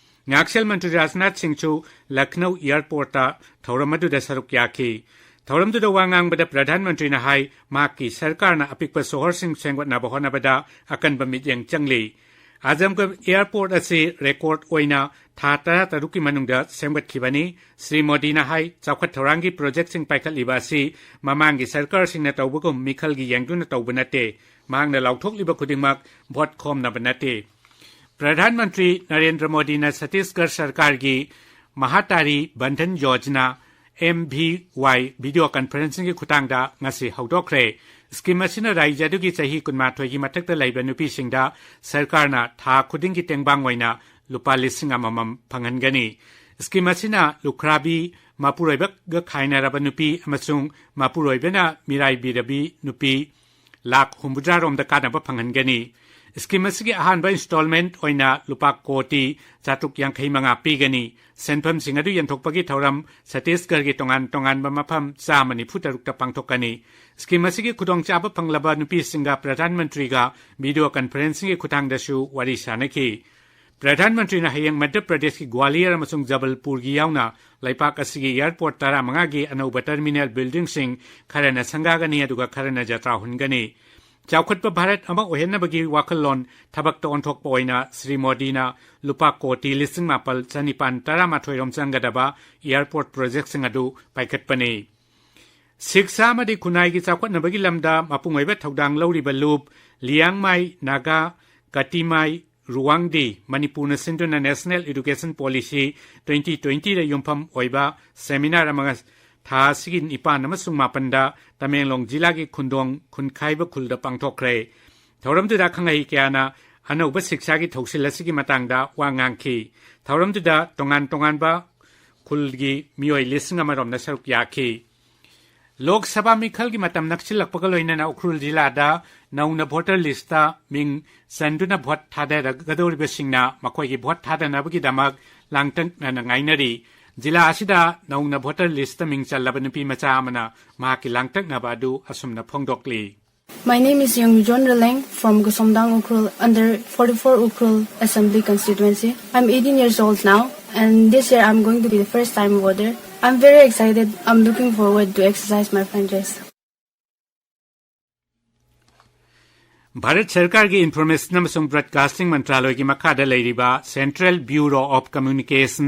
ꯉꯥꯛꯁꯦꯜ ꯃꯟꯇ꯭ꯔꯤ ꯔꯥꯖꯅꯥꯊ ꯁꯤꯡꯁꯨ ꯂꯈꯅꯧ ꯑꯦꯌꯔꯄꯣꯔꯠꯇ ꯊꯧꯔꯝ ꯑꯗꯨꯗ ꯁꯔꯨꯛ ꯌꯥꯈꯤ꯫ ꯊꯧꯔꯝꯗꯨꯗ ꯋꯥ ꯉꯥꯡꯕꯗ ꯄ꯭ꯔꯙꯥꯟ ꯃꯟꯇ꯭ꯔꯤꯅ ꯍꯥꯏ, ꯃꯍꯥꯛꯀꯤ ꯁꯔꯀꯥꯔꯅ ꯑꯄꯤꯛꯄ ꯁꯣꯍꯔꯁꯤꯡ ꯁꯦꯝꯒꯠꯅꯕ ꯍꯣꯠꯅꯕꯗ ꯑꯀꯟꯕ ꯃꯤꯠꯌꯦꯡ ꯆꯪꯂꯤ꯫ ꯑꯖꯝꯒꯔ ꯑꯦꯌꯔꯄꯣꯔꯠ ꯑꯁꯤ ꯔꯦꯀꯣꯔꯗ ꯑꯣꯏꯅ ꯊꯥ ꯇꯔꯥꯇꯔꯨꯛꯀꯤ ꯃꯅꯨꯡꯗ ꯁꯦꯝꯒꯠꯈꯤꯕꯅꯤ꯫ ꯁ꯭ꯔꯤ ꯃꯣꯗꯤꯅ ꯍꯥꯏ, ꯆꯥꯎꯈꯠ ꯊꯧꯔꯥꯡꯒꯤ ꯄ꯭ꯔꯣꯖꯦꯛꯁꯤꯡ ꯄꯥꯏꯈꯠꯂꯤꯕ ꯑꯁꯤ ꯃꯃꯥꯡꯒꯤ ꯁꯔꯀꯥꯔꯁꯤꯡꯅ ꯇꯧꯕꯒꯨꯝ ꯃꯤꯈꯜꯒꯤ ꯌꯦꯡꯗꯨꯅ ꯇꯧꯕ ꯅꯠꯇꯦ꯫ ꯃꯍꯥꯛꯅ ꯂꯥꯎꯊꯣꯛꯂꯤꯕ ꯈꯨꯗꯤꯡꯃꯛ ꯚꯣꯠ ꯈꯣꯝꯅꯕ ꯅꯠꯇꯦ꯫ ꯄ꯭ꯔꯙꯥꯟ ꯃꯟꯇ꯭ꯔꯤ ꯅꯔꯦꯟꯗ꯭ꯔ ꯃꯣꯗꯤꯅ ꯁꯇꯤꯁꯒꯔ ꯁꯔꯀꯥꯔꯒꯤ ꯃꯍꯥꯇꯥꯔꯤ ꯕꯟꯙꯟ ꯌꯣꯖꯅꯥ, ꯑꯦꯝ ꯚꯤ ꯋꯥꯏ, ꯚꯤꯗꯤꯑꯣ ꯀꯟꯐꯔꯦꯟꯁꯤꯡꯒꯤ ꯈꯨꯠꯊꯥꯡꯗ ꯉꯁꯤ ꯍꯧꯗꯣꯛꯈ꯭ꯔꯦ꯫ ꯁ꯭ꯀꯤꯝ ꯑꯁꯤꯅ ꯔꯥꯖ꯭ꯌ ꯑꯗꯨꯒꯤ ꯆꯍꯤ ꯀꯨꯟꯃꯥꯊꯣꯏꯒꯤ ꯃꯊꯛꯇ ꯂꯩꯕ ꯅꯨꯄꯤꯁꯤꯡꯗ ꯁꯔꯀꯥꯔꯅ ꯊꯥ ꯈꯨꯗꯤꯡꯒꯤ ꯇꯦꯡꯕꯥꯡ ꯑꯣꯏꯅ ꯂꯨꯄꯥ ꯂꯤꯁꯤꯡ ꯑꯃꯃꯝ ꯐꯪꯍꯟꯒꯅꯤ꯫ ꯁ꯭ꯀꯤꯝ ꯑꯁꯤꯅ ꯂꯨꯈ꯭ꯔꯥꯕꯤ, ꯃꯄꯨꯔꯣꯏꯕꯒ ꯈꯥꯏꯅꯔꯕ ꯅꯨꯄꯤ ꯑꯃꯁꯨꯡ ꯃꯄꯨꯔꯣꯏꯕꯅ ꯃꯤꯔꯥꯏꯕꯤꯔꯕꯤ ꯅꯨꯄꯤ ꯂꯥꯈ ꯍꯨꯝꯐꯨꯇꯔꯥ ꯔꯣꯝꯗ ꯀꯥꯟꯅꯕ ꯐꯪꯍꯟꯒꯅꯤ꯫ ꯁ꯭ꯀꯤꯝ ꯑꯁꯤꯒꯤ ꯑꯍꯥꯟꯕ ꯏꯟꯁꯇꯣꯜꯃꯦꯟꯠ ꯑꯣꯏꯅ ꯂꯨꯄꯥ ꯀꯣꯇꯤ ꯆꯥꯇ꯭ꯔꯨꯛ ꯌꯥꯡꯈꯩ ꯃꯉꯥ ꯄꯤꯒꯅꯤ꯫ ꯁꯦꯟꯐꯝꯁꯤꯡ ꯑꯗꯨ ꯌꯦꯟꯊꯣꯛꯄꯒꯤ ꯊꯧꯔꯝ ꯁꯠꯇꯤꯁꯒꯔꯒꯤ ꯇꯣꯉꯥꯟ ꯇꯣꯉꯥꯟꯕ ꯃꯐꯝ ꯆꯥꯝꯃ ꯅꯤꯐꯨ ꯇꯔꯨꯛꯇ ꯄꯥꯡꯊꯣꯛꯀꯅꯤ꯫ ꯁ꯭ꯀꯤꯝ ꯑꯁꯤꯒꯤ ꯈꯨꯗꯣꯡꯆꯥꯕ ꯐꯪꯂꯕ ꯅꯨꯄꯤꯁꯤꯡꯒ ꯄ꯭ꯔꯙꯥꯟ ꯃꯟꯇ꯭ꯔꯤꯒ ꯚꯤꯗꯤꯑꯣ ꯀꯟꯐꯔꯦꯟꯁꯤꯡꯒꯤ ꯈꯨꯠꯊꯥꯡꯗꯁꯨ ꯋꯥꯔꯤ ꯁꯥꯅꯈꯤ꯫ ꯄ꯭ꯔꯙꯥꯟ ꯃꯟꯇ꯭ꯔꯤꯅ ꯍꯌꯦꯡ ꯃꯙ꯭ꯌ ꯄ꯭ꯔꯗꯦꯁꯀꯤ ꯒ꯭ꯋꯥꯂꯤꯌꯔ ꯑꯃꯁꯨꯡ ꯖꯕꯜꯄꯨꯔꯒꯤ ꯌꯥꯎꯅ ꯂꯩꯄꯥꯛ ꯑꯁꯤꯒꯤ ꯑꯦꯌꯔꯄꯣꯔꯠ ꯇꯔꯥꯃꯉꯥꯒꯤ ꯑꯅꯧꯕ ꯇꯔꯃꯤꯅꯦꯜ ꯕꯤꯜꯗꯤꯡꯁꯤꯡ ꯈꯔꯅ ꯁꯪꯒꯥꯒꯅꯤ, ꯑꯗꯨꯒ ꯈꯔꯅ ꯖꯇ꯭ꯔꯥ ꯍꯨꯟꯒꯅꯤ꯫ ꯆꯥꯎꯈꯠꯄ ꯚꯥꯔꯠ ꯑꯃ ꯑꯣꯏꯍꯟꯅꯕꯒꯤ ꯋꯥꯈꯜꯂꯣꯟ ꯊꯕꯛꯇ ꯑꯣꯟꯊꯣꯛꯄ ꯑꯣꯏꯅ ꯁ꯭ꯔꯤ ꯃꯣꯗꯤꯅ ꯂꯨꯄꯥ ꯀꯣꯇꯤ ꯂꯤꯁꯤꯡ ꯃꯥꯄꯜ ꯆꯅꯤꯄꯥꯟ ꯇꯔꯥꯃꯥꯊꯣꯏ ꯔꯣꯝ ꯆꯪꯒꯗꯕ ꯑꯦꯌꯔꯄꯣꯔꯠ ꯄ꯭ꯔꯣꯖꯦꯛꯁꯤꯡ ꯑꯗꯨ ꯄꯥꯏꯈꯠꯄꯅꯤ꯫ ꯁꯤꯛꯁꯥ ꯑꯃꯗꯤ ꯈꯨꯟꯅꯥꯏꯒꯤ ꯆꯥꯎꯈꯠꯅꯕꯒꯤ ꯂꯝꯗ ꯃꯄꯨꯡ ꯑꯣꯏꯕ ꯊꯧꯗꯥꯡ ꯂꯧꯔꯤꯕ ꯂꯨꯞ ꯂꯤꯌꯥꯡꯃꯥꯏ ꯅꯥꯒꯥ ꯀꯇꯤꯃꯥꯏ ꯔꯨꯋꯥꯡꯗꯤ ꯃꯅꯤꯄꯨꯔꯅ ꯁꯤꯟꯗꯨꯅ National Education Policy twenty twenty ꯗ ꯌꯨꯝꯐꯝ ꯑꯣꯏꯕ ꯁꯦꯃꯤꯅꯥꯔ ꯑꯃ ꯊꯥ ꯑꯁꯤꯒꯤ ꯅꯤꯄꯥꯟ ꯑꯃꯁꯨꯡ ꯃꯥꯄꯟꯗ ꯇꯃꯦꯡꯂꯣꯡ ꯖꯤꯂꯥꯒꯤ ꯈꯨꯟꯗꯣꯡ ꯈꯨꯟꯈꯥꯏꯕ ꯈꯨꯜꯗ ꯄꯥꯡꯊꯣꯛꯈ꯭ꯔꯦ꯫ ꯊꯧꯔꯝꯗꯨꯗ ꯈꯪꯍꯩ ꯀꯌꯥꯅ ꯑꯅꯧꯕ ꯁꯤꯛꯁꯥꯒꯤ ꯊꯧꯁꯤꯜ ꯑꯁꯤꯒꯤ ꯃꯇꯥꯡꯗ ꯋꯥ ꯉꯥꯡꯈꯤ꯫ ꯊꯧꯔꯝꯗꯨꯗ ꯇꯣꯉꯥꯟ ꯇꯣꯉꯥꯟꯕ ꯈꯨꯜꯒꯤ ꯃꯤꯑꯣꯏ ꯂꯤꯁꯤꯡ ꯑꯃ ꯔꯣꯝꯅ ꯁꯔꯨꯛ ꯌꯥꯈꯤ꯫ ꯂꯣꯛ ꯁꯚꯥ ꯃꯤꯈꯜꯒꯤ ꯃꯇꯝ ꯅꯛꯁꯤꯜꯂꯛꯄꯒ ꯂꯣꯏꯅꯅ ꯎꯈ꯭ꯔꯨꯜ ꯖꯤꯂꯥꯗ ꯅꯧꯅ ꯚꯣꯇꯔ ꯂꯤꯁꯇ ꯃꯤꯡ ꯆꯟꯗꯨꯅ ꯚꯣꯠ ꯊꯥꯗꯔꯒꯗꯧꯔꯤꯕꯁꯤꯡꯅ ꯃꯈꯣꯏꯒꯤ ꯚꯣꯠ ꯊꯥꯗꯅꯕꯒꯤꯗꯃꯛ ꯂꯥꯡꯇꯛꯅꯅ ꯉꯥꯏꯅꯔꯤ꯫ ꯖꯤꯂꯥ ꯑꯁꯤꯗ ꯅꯧꯅ ꯚꯣꯇꯔ ꯂꯤꯁꯇ ꯃꯤꯡ ꯆꯜꯂꯕ ꯅꯨꯄꯤ ꯃꯆꯥ ꯑꯃꯅ ꯃꯍꯥꯛꯀꯤ ꯂꯥꯡꯇꯛꯅꯕ ꯑꯗꯨ ꯑꯁꯨꯝꯅ ꯐꯣꯡꯗꯣꯛꯂꯤ꯫ My name is Yongyu John Releng from Gasomdang Ukhrul under forty-four Ukhrul Assembly Constituency. I'm eighteen years old now, and this year I'm going to be the first time voter. I'm very excited. I'm looking forward to exercise my franchise. Bharat ꯁꯔꯀꯥꯔꯒꯤ information ꯑꯃꯁꯨꯡ broadcasting ꯃꯟꯇ꯭ꯔꯥꯂꯣꯏꯒꯤ ꯃꯈꯥꯗ ꯂꯩꯔꯤꯕ Central Bureau of Communication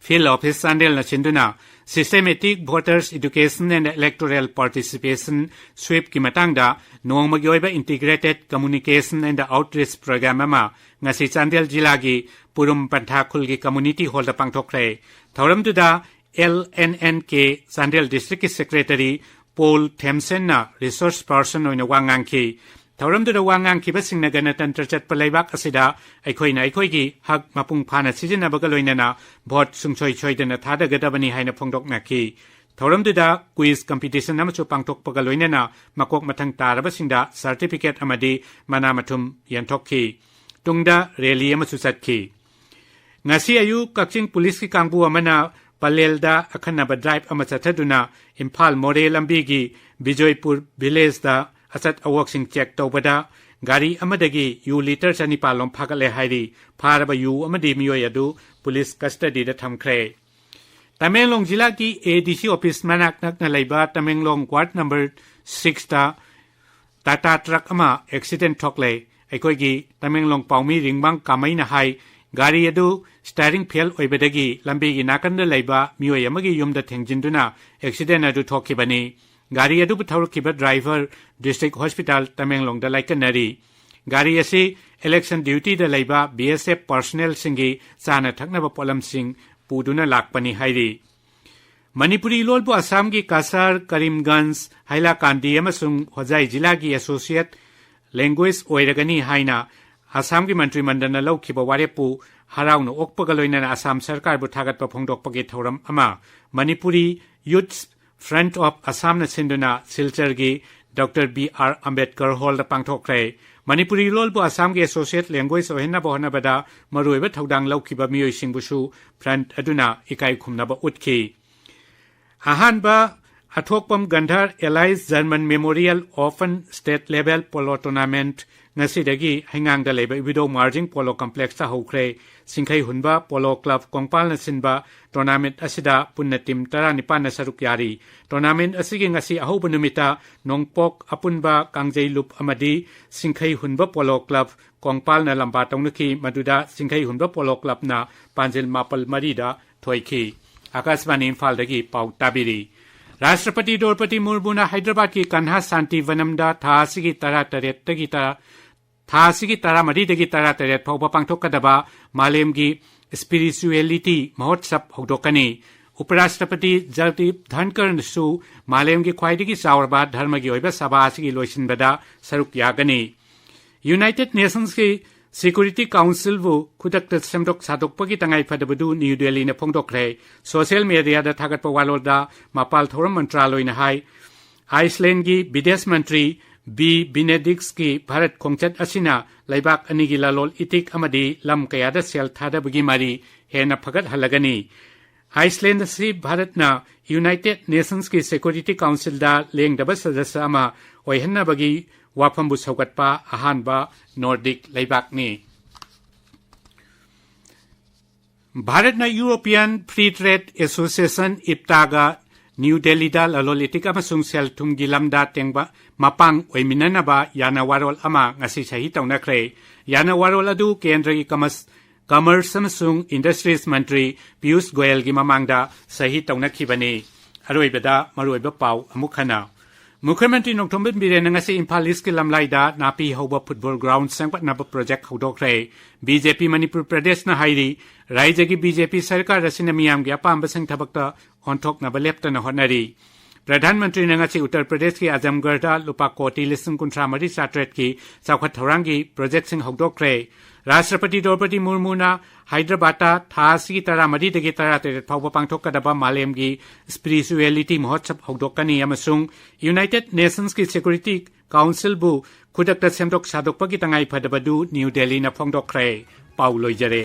Field Office ꯆꯥꯟꯗꯦꯜꯅ ꯁꯤꯟꯗꯨꯅ Systematic Voters Education and Electoral Participation ꯁ꯭ꯋꯤꯞꯀꯤ ꯃꯇꯥꯡꯗ ꯅꯣꯡꯃꯒꯤ ꯑꯣꯏꯕ Integrated Communication and Outreach Program ꯑꯃ ꯉꯁꯤ ꯆꯥꯟꯗꯦꯜ ꯖꯤꯂꯥꯒꯤ ꯄꯨꯔꯨꯝ ꯄꯟꯊꯥ ꯈꯨꯜꯒꯤ ꯀꯝꯃꯨꯅꯤꯇꯤ ꯍꯣꯜꯗ ꯄꯥꯡꯊꯣꯛꯈ꯭ꯔꯦ꯫ ꯊꯧꯔꯝꯗꯨꯗ L N N K Chandel ꯗꯤꯁꯇ꯭ꯔꯤꯛꯀꯤ ꯁꯦꯀ꯭ꯔꯦꯇꯔꯤ ꯄꯣꯜ ꯊꯦꯝꯁꯟꯅ ꯔꯤꯁꯣꯔꯁ ꯄꯔꯁꯟ ꯑꯣꯏꯅ ꯋꯥ ꯉꯥꯡꯈꯤ꯫ ꯊꯧꯔꯝꯗꯨꯗ ꯋꯥ ꯉꯥꯡꯈꯤꯕꯁꯤꯡꯅ ꯒꯅꯇꯟꯇ꯭ꯔ ꯆꯠꯄ ꯂꯩꯕꯥꯛ ꯑꯁꯤꯗ ꯑꯩꯈꯣꯏꯅ ꯑꯩꯈꯣꯏꯒꯤ ꯍꯛ ꯃꯄꯨꯡ ꯐꯥꯅ ꯁꯤꯖꯤꯟꯅꯕꯒ ꯂꯣꯏꯅꯅ ꯚꯣꯠ ꯁꯨꯡꯁꯣꯏ ꯁꯣꯏꯗꯅ ꯊꯥꯗꯒꯗꯕꯅꯤ ꯍꯥꯏꯅ ꯐꯣꯡꯗꯣꯛꯅꯈꯤ꯫ ꯊꯧꯔꯝꯗꯨꯗ ꯀ꯭ꯋꯤꯖ ꯀꯝꯄꯤꯇꯤꯁꯟ ꯑꯃꯁꯨ ꯄꯥꯡꯊꯣꯛꯄꯒ ꯂꯣꯏꯅꯅ ꯃꯀꯣꯛ ꯃꯊꯪ ꯇꯥꯔꯕꯁꯤꯡꯗ ꯁꯔꯇꯤꯐꯤꯀꯦꯠ ꯑꯃꯗꯤ ꯃꯅꯥ ꯃꯊꯨꯝ ꯌꯦꯟꯊꯣꯛꯈꯤ꯫ ꯇꯨꯡꯗ ꯔꯦꯂꯤ ꯑꯃꯁꯨ ꯆꯠꯈꯤ꯫ ꯉꯁꯤ ꯑꯌꯨꯛ ꯀꯛꯆꯤꯡ ꯄꯨꯂꯤꯁꯀꯤ ꯀꯥꯡꯕꯨ ꯑꯃꯅ ꯄꯂꯦꯜꯗ ꯑꯈꯟꯅꯕ ꯗ꯭ꯔꯥꯏꯚ ꯑꯃ ꯆꯠꯊꯗꯨꯅ ꯏꯝꯐꯥꯜ ꯃꯣꯔꯦ ꯂꯝꯕꯤꯒꯤ ꯕꯤꯖꯣꯏꯄꯨꯔ ꯚꯤꯂꯦꯖꯇ ꯑꯆꯠ ꯑꯋꯣꯛꯁꯤꯡ ꯆꯦꯛ ꯇꯧꯕꯗ ꯒꯥꯔꯤ ꯑꯃꯗꯒꯤ ꯌꯨ ꯂꯤꯇꯔ ꯆꯅꯤꯄꯥꯜ ꯂꯣꯝ ꯐꯥꯒꯠꯂꯦ ꯍꯥꯏꯔꯤ꯫ ꯐꯥꯔꯕ ꯌꯨ ꯑꯃꯗꯤ ꯃꯤꯑꯣꯏ ꯑꯗꯨ ꯄꯨꯂꯤꯁ ꯀꯁꯇꯗꯤꯗ ꯊꯝꯈ꯭ꯔꯦ꯫ ꯇꯃꯦꯡꯂꯣꯡ ꯖꯤꯂꯥꯒꯤ A D C ꯑꯣꯐꯤꯁ ꯃꯅꯥꯛ ꯅꯛꯅ ꯂꯩꯕ ꯇꯃꯦꯡꯂꯣꯡ ꯋꯥꯔꯗ ꯅꯝꯕꯔ ꯁꯤꯛꯁꯇ ꯇꯥꯇꯥ ꯇ꯭ꯔꯛ ꯑꯃ ꯑꯦꯛꯁꯤꯗꯦꯟ ꯊꯣꯛꯂꯦ꯫ ꯑꯩꯈꯣꯏꯒꯤ ꯇꯃꯦꯡꯂꯣꯡ ꯄꯥꯎꯃꯤ ꯔꯤꯡꯕꯥꯡ ꯀꯥꯃꯩꯅ ꯍꯥꯏ, ꯒꯥꯔꯤ ꯑꯗꯨ ꯁ꯭ꯇꯥꯏꯔꯤꯡ ꯐꯦꯜ ꯑꯣꯏꯕꯗꯒꯤ ꯂꯝꯕꯤꯒꯤ ꯅꯥꯀꯟꯗ ꯂꯩꯕ ꯃꯤꯑꯣꯏ ꯑꯃꯒꯤ ꯌꯨꯝꯗ ꯊꯦꯡꯖꯤꯟꯗꯨꯅ ꯑꯦꯛꯁꯤꯗꯦꯟ ꯑꯗꯨ ꯊꯣꯛꯈꯤꯕꯅꯤ꯫ ꯒꯥꯔꯤ ꯑꯗꯨꯕꯨ ꯊꯧꯔꯛꯈꯤꯕ ꯗ꯭ꯔꯥꯏꯚꯔ ꯗꯤꯁꯇ꯭ꯔꯤꯛ ꯍꯣꯁꯄꯤꯇꯥꯜ ꯇꯃꯦꯡꯂꯣꯡꯗ ꯂꯥꯏꯀꯠꯅꯔꯤ꯫ ꯒꯥꯔꯤ ꯑꯁꯤ ꯏꯂꯦꯛꯁꯟ ꯗ꯭ꯌꯨꯇꯤꯗ ꯂꯩꯕ B S F ꯄꯔꯁꯣꯅꯦꯜꯁꯤꯡꯒꯤ ꯆꯥꯅ ꯊꯛꯅꯕ ꯄꯣꯠꯂꯝꯁꯤꯡ ꯄꯨꯗꯨꯅ ꯂꯥꯛꯄꯅꯤ ꯍꯥꯏꯔꯤ꯫ ꯃꯅꯤꯄꯨꯔꯤ ꯂꯣꯜꯕꯨ ꯑꯁꯥꯝꯒꯤ ꯀꯁꯥꯔ, ꯀꯔꯤꯝꯒꯟꯖ, ꯍꯥꯏꯂꯥꯀꯥꯟꯗꯤ ꯑꯃꯁꯨꯡ ꯍꯣꯖꯥꯏ ꯖꯤꯂꯥꯒꯤ ꯑꯦꯁꯣꯁꯤꯌꯦꯠ ꯂꯦꯡꯒ꯭ꯋꯦꯖ ꯑꯣꯏꯔꯒꯅꯤ ꯍꯥꯏꯅ ꯑꯁꯥꯝꯒꯤ ꯃꯟꯇ꯭ꯔꯤ ꯃꯟꯗꯜꯅ ꯂꯧꯈꯤꯕ ꯋꯥꯔꯦꯞꯄꯨ ꯍꯔꯥꯎꯅ ꯑꯣꯛꯄꯒ ꯂꯣꯏꯅꯅ ꯑꯁꯥꯝ ꯁꯔꯀꯥꯔꯕꯨ ꯊꯥꯒꯠꯄ ꯐꯣꯡꯗꯣꯛꯄꯒꯤ ꯊꯧꯔꯝ ꯑꯃ ꯃꯅꯤꯄꯨꯔꯤ ꯌꯨꯠꯁ Front of Assamꯅ ꯁꯤꯟꯗꯨꯅ ꯁꯤꯜꯆꯔꯒꯤ ꯗꯣꯛꯇꯔ ꯕꯤ ꯑꯥꯔ ꯑꯝꯕꯦꯗꯀꯔ ꯍꯣꯜꯗ ꯄꯥꯡꯊꯣꯛꯈ꯭ꯔꯦ꯫ ꯃꯅꯤꯄꯨꯔꯤ ꯂꯣꯜꯕꯨ ꯑꯁꯥꯝꯒꯤ associate language ꯑꯣꯏꯍꯟꯅꯕ ꯍꯣꯠꯅꯕꯗ ꯃꯔꯨꯑꯣꯏꯕ ꯊꯧꯗꯥꯡ ꯂꯧꯈꯤꯕ ꯃꯤꯑꯣꯏꯁꯤꯡꯕꯨꯁꯨ front ꯑꯗꯨꯅ ꯏꯀꯥꯏ ꯈꯨꯝꯅꯕ ꯎꯠꯈꯤ꯫ ꯑꯍꯥꯟꯕ ꯑꯊꯣꯛꯄꯝ Gandhara Allies German Memorial Open State Level Polo Tournament ꯉꯁꯤꯗꯒꯤ ꯍꯩꯉꯥꯡꯗ ꯂꯩꯕ ꯏꯕꯨꯙꯧ ꯃꯥꯔꯖꯤꯡ ꯄꯣꯂꯣ ꯀꯝꯄ꯭ꯂꯦꯛꯁꯇ ꯍꯧꯈ꯭ꯔꯦ꯫ ꯁꯤꯡꯈꯩ ꯍꯨꯟꯕ ꯄꯣꯂꯣ ꯀ꯭ꯂꯕ ꯀꯣꯡꯄꯥꯜꯅ ꯁꯤꯟꯕ tournament ꯑꯁꯤꯗ ꯄꯨꯟꯅ team ꯇꯔꯥꯅꯤꯄꯥꯟꯅ ꯁꯔꯨꯛ ꯌꯥꯔꯤ꯫ Tournament ꯑꯁꯤꯒꯤ ꯉꯁꯤ ꯑꯍꯧꯕ ꯅꯨꯃꯤꯠꯇ ꯅꯣꯡꯄꯣꯛ ꯑꯄꯨꯟꯕ ꯀꯥꯡꯖꯩꯂꯨꯞ ꯑꯃꯗꯤ ꯁꯤꯡꯈꯩ ꯍꯨꯟꯕ ꯄꯣꯂꯣ ꯀ꯭ꯂꯕ ꯀꯣꯡꯄꯥꯜꯅ ꯂꯝꯕꯥ ꯇꯧꯅꯈꯤ, ꯃꯗꯨꯗ ꯁꯤꯡꯈꯩ ꯍꯨꯟꯕ ꯄꯣꯂꯣ ꯀ꯭ꯂꯕꯅ ꯄꯥꯟꯖꯤꯜ ꯃꯥꯄꯜ ꯃꯔꯤꯗ ꯊꯣꯏꯈꯤ꯫ ꯑꯀꯥꯁꯕꯥꯅꯤ ꯏꯝꯐꯥꯜꯗꯒꯤ ꯄꯥꯎ ꯇꯥꯕꯤꯔꯤ꯫ ꯔꯥꯁꯇ꯭ꯔꯄꯇꯤ ꯗ꯭ꯔꯧꯄꯗꯤ ꯃꯨꯔꯃꯨꯅ ꯍꯥꯏꯗ꯭ꯔꯕꯥꯗꯀꯤ ꯀꯟꯍꯥ ꯁꯥꯟꯇꯤ ꯚꯅꯝꯗ ꯊꯥ ꯑꯁꯤꯒꯤ ꯇꯔꯥꯇꯔꯦꯠꯇꯒꯤ ꯇꯔꯥ, ꯊꯥ ꯑꯁꯤꯒꯤ ꯇꯔꯥꯃꯔꯤꯗꯒꯤ ꯇꯔꯥꯇꯔꯦꯠ ꯐꯥꯎꯕ ꯄꯥꯡꯊꯣꯛꯀꯗꯕ ꯃꯥꯂꯦꯝꯒꯤ Spirituality ꯃꯍꯣꯠꯁꯕ ꯍꯧꯗꯣꯛꯀꯅꯤ꯫ ꯎꯄꯔꯥꯁꯇ꯭ꯔꯄꯇꯤ ꯖꯒꯗꯤꯞ ꯙꯟꯀꯔꯅꯁꯨ ꯃꯥꯂꯦꯝꯒꯤ ꯈ꯭ꯋꯥꯏꯗꯒꯤ ꯆꯥꯎꯔꯕ ꯙꯔꯃꯒꯤ ꯑꯣꯏꯕ ꯁꯚꯥ ꯑꯁꯤꯒꯤ ꯂꯣꯏꯁꯤꯟꯕꯗ ꯁꯔꯨꯛ ꯌꯥꯒꯅꯤ꯫ United Nationsꯀꯤ Security Councilꯕꯨ ꯈꯨꯗꯛꯇ ꯁꯦꯝꯗꯣꯛ ꯁꯥꯗꯣꯛꯄꯒꯤ ꯇꯉꯥꯏꯐꯗꯕꯗꯨ ꯅ꯭ꯌꯨ ꯗꯦꯜꯂꯤꯅ ꯐꯣꯡꯗꯣꯛꯈ꯭ꯔꯦ꯫ Social mediaꯗ ꯊꯥꯒꯠꯄ ꯋꯥꯔꯣꯜꯗ ꯃꯄꯥꯜ ꯊꯧꯔꯝ ꯃꯟꯇ꯭ꯔꯥꯂꯣꯏꯅ ꯍꯥꯏ, ꯑꯥꯏꯁꯂꯦꯟꯒꯤ ꯕꯤꯗꯦꯁ ꯃꯟꯇ꯭ꯔꯤ ꯕꯤ ꯕꯤꯅꯦꯗꯤꯛꯁꯀꯤ ꯚꯥꯔꯠ ꯈꯣꯡꯆꯠ ꯑꯁꯤꯅ ꯂꯩꯕꯥꯛ ꯑꯅꯤꯒꯤ ꯂꯂꯣꯜ ꯏꯇꯤꯛ ꯑꯃꯗꯤ ꯂꯝ ꯀꯌꯥꯗ ꯁꯦꯜ ꯊꯥꯗꯕꯒꯤ ꯃꯔꯤ ꯍꯦꯟꯅ ꯐꯒꯠꯍꯜꯂꯒꯅꯤ꯫ ꯑꯥꯏꯁꯂꯦꯟ ꯑꯁꯤ ꯚꯥꯔꯠꯅ United Nationsꯀꯤ Security Councilꯗ ꯂꯦꯡꯗꯕ ꯁꯗꯁ꯭ꯌ ꯑꯃ ꯑꯣꯏꯍꯟꯅꯕꯒꯤ ꯋꯥꯐꯝꯕꯨ ꯁꯧꯒꯠꯄ ꯑꯍꯥꯟꯕ ꯅꯣꯔꯗꯤꯛ ꯂꯩꯕꯥꯛꯅꯤ꯫ ꯚꯥꯔꯠꯅ European Free Trade Association, ꯏꯞꯇꯥꯒ ꯅ꯭ꯌꯨ ꯗꯦꯜꯂꯤꯗ ꯂꯂꯣꯟ ꯏꯇꯤꯛ ꯑꯃꯁꯨꯡ ꯁꯦꯜ ꯊꯨꯝꯒꯤ ꯂꯝꯗ ꯇꯦꯡꯕ ꯃꯄꯥꯡ ꯑꯣꯏꯃꯤꯟꯅꯅꯕ ꯌꯥꯅꯋꯥꯔꯣꯜ ꯑꯃ ꯉꯁꯤ ꯁꯍꯤ ꯇꯧꯅꯈ꯭ꯔꯦ꯫ ꯌꯥꯅꯋꯥꯔꯣꯜ ꯑꯗꯨ ꯀꯦꯟꯗ꯭ꯔꯒꯤ ꯀꯃꯔꯁ, ꯀꯃꯔꯁ ꯑꯃꯁꯨꯡ ꯏꯟꯗꯁꯇ꯭ꯔꯤꯁ ꯃꯟꯇ꯭ꯔꯤ ꯄꯤꯌꯨꯁ ꯒꯣꯌꯜꯒꯤ ꯃꯃꯥꯡꯗ ꯁꯍꯤ ꯇꯧꯅꯈꯤꯕꯅꯤ꯫ ꯑꯔꯣꯏꯕꯗ ꯃꯔꯨꯑꯣꯏꯕ ꯄꯥꯎ ꯑꯃꯨꯛ ꯍꯟꯅ꯫ ꯃꯨꯈ꯭ꯌ ꯃꯟꯇ꯭ꯔꯤ ꯅꯣꯡꯊꯣꯝꯕꯝ ꯕꯤꯔꯦꯟꯅ ꯉꯁꯤ ꯏꯝꯐꯥꯜ ꯏꯁꯀꯤ ꯂꯝꯂꯥꯏꯗ ꯅꯥꯄꯤ ꯍꯧꯕ ꯐꯨꯠꯕꯣꯜ ꯒ꯭ꯔꯥꯎꯟ ꯁꯦꯝꯒꯠꯅꯕ ꯄ꯭ꯔꯣꯖꯦꯛ ꯍꯧꯗꯣꯛꯈ꯭ꯔꯦ꯫ ꯕꯤ ꯖꯦ ꯄꯤ ꯃꯅꯤꯄꯨꯔ ꯄ꯭ꯔꯗꯦꯁꯅ ꯍꯥꯏꯔꯤ, ꯔꯥꯏꯖ꯭ꯌꯒꯤ ꯕꯤ ꯖꯦ ꯄꯤ ꯁꯔꯀꯥꯔ ꯑꯁꯤꯅ ꯃꯤꯌꯥꯝꯒꯤ ꯑꯄꯥꯝꯕꯁꯤꯡ ꯊꯕꯛꯇ ꯑꯣꯟꯊꯣꯛꯅꯕ ꯂꯦꯞꯇꯅ ꯍꯣꯠꯅꯔꯤ꯫ ꯄ꯭ꯔꯙꯥꯟ ꯃꯟꯇ꯭ꯔꯤꯅ ꯉꯁꯤ ꯎꯠꯇꯔ ꯄ꯭ꯔꯗꯦꯁꯀꯤ ꯑꯖꯝꯒꯔꯗ ꯂꯨꯄꯥ ꯀꯣꯇꯤ ꯂꯤꯁꯤꯡ ꯀꯨꯟꯊ꯭ꯔꯥ ꯃꯔꯤ ꯆꯥꯇ꯭ꯔꯦꯠꯀꯤ ꯆꯥꯎꯈꯠ ꯊꯧꯔꯥꯡꯒꯤ ꯄ꯭ꯔꯣꯖꯦꯛꯁꯤꯡ ꯍꯧꯗꯣꯛꯈ꯭ꯔꯦ꯫ ꯔꯥꯁꯇ꯭ꯔꯄꯇꯤ ꯗ꯭ꯔꯧꯄꯗꯤ ꯃꯨꯔꯃꯨꯅ ꯍꯥꯏꯗ꯭ꯔꯕꯥꯗꯇ ꯊꯥ ꯑꯁꯤꯒꯤ ꯇꯔꯥꯃꯔꯤꯗꯒꯤ ꯇꯔꯥꯇꯔꯦꯠ ꯐꯥꯎꯕ ꯄꯥꯡꯊꯣꯛꯀꯗꯕ ꯃꯥꯂꯦꯝꯒꯤ ꯁ꯭ꯄꯤꯔꯤꯆꯨꯋꯦꯂꯤꯇꯤ ꯃꯍꯣꯠꯁꯕ ꯍꯧꯗꯣꯛꯀꯅꯤ ꯑꯃꯁꯨꯡ ꯌꯨꯅꯥꯏꯇꯦꯗ ꯅꯦꯁꯟꯁꯀꯤ ꯁꯦꯀ꯭ꯌꯨꯔꯤꯇꯤ ꯀꯥꯎꯟꯁꯤꯜꯕꯨ ꯈꯨꯗꯛꯇ ꯁꯦꯝꯗꯣꯛ ꯁꯥꯗꯣꯛꯄꯒꯤ ꯇꯉꯥꯏꯐꯗꯕꯗꯨ ꯅ꯭ꯌꯨ ꯗꯦꯜꯂꯤꯅ ꯐꯣꯡꯗꯣꯛꯈ꯭ꯔꯦ꯫ ꯄꯥꯎ ꯂꯣꯏꯖꯔꯦ꯫